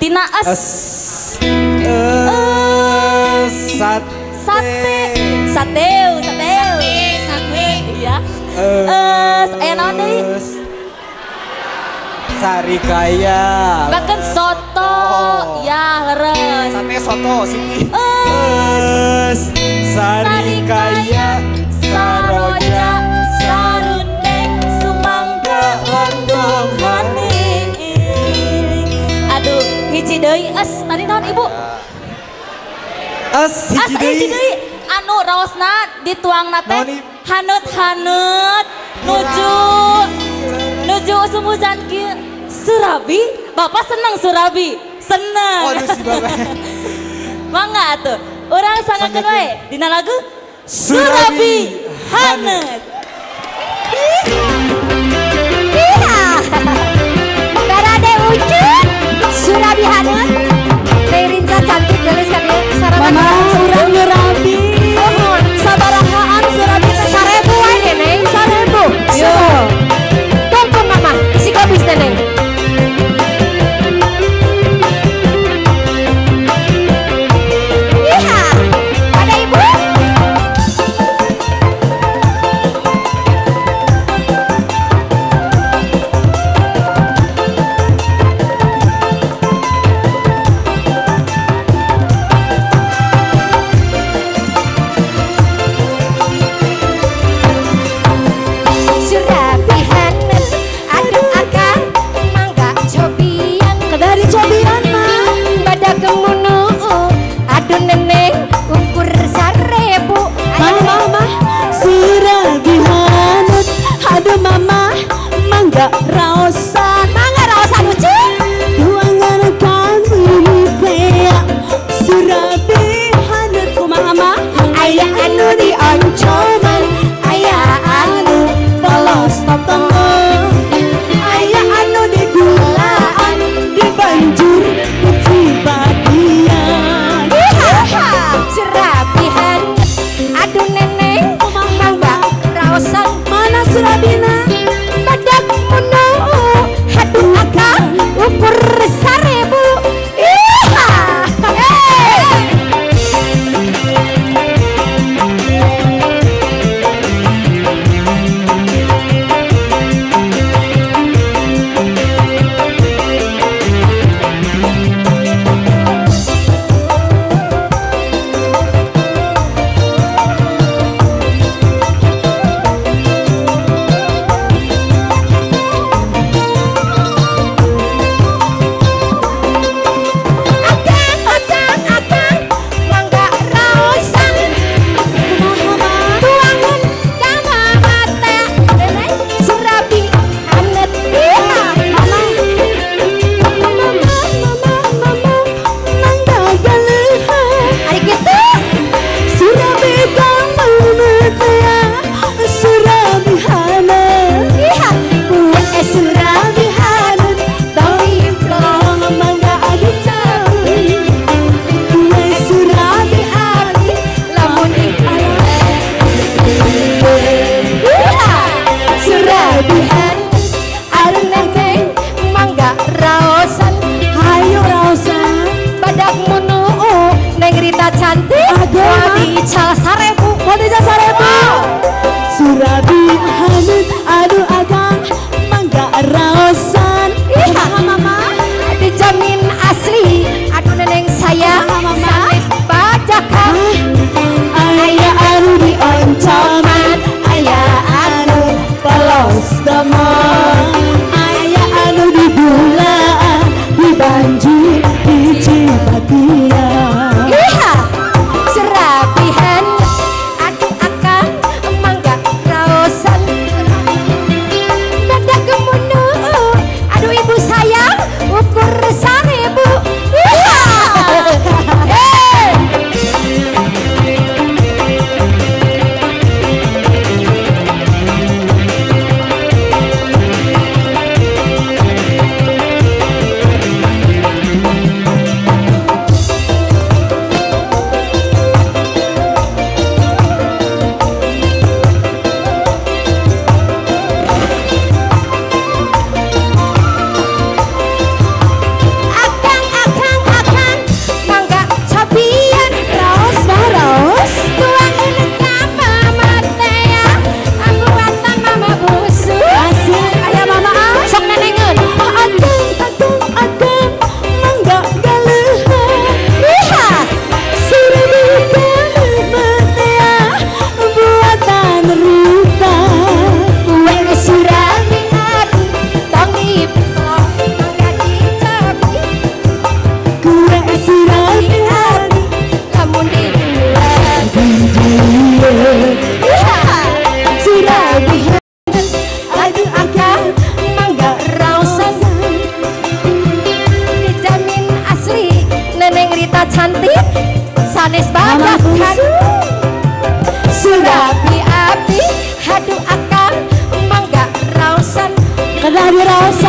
Tina es. Es sate. Sate. Sateu, sateu. Sate. Iya. Es aya naon deui? Sarikaya. Bahkan soto. Ya, leres. Sate soto sini. Es sarikaya, saroja, sarunde, sumangga, landong maning. Aduh, hiji deui es. Tadi naon Ibu? Es hiji deui. Anu raosna dituangna teh haneut-haneut nuju nuju usum hujan kieu. Surabi, Bapak seneng surabi? Seneng. Waduh si Bapak. Mangga atuh. Urang sangakeun wae dina lagu Surabi Haneut. Iya. Garade Ucup, Surabi Haneut. Teh Rinza cantik gelis kan ya. Mama urang nyurabi. Sabarahaan surabi 1000 wae Neneng, 1000. Yo. Tungtung mama, isi kobis Neneng. Iya. Ada Ibu? Aduh akang mangga raosan. Kedah diraosan.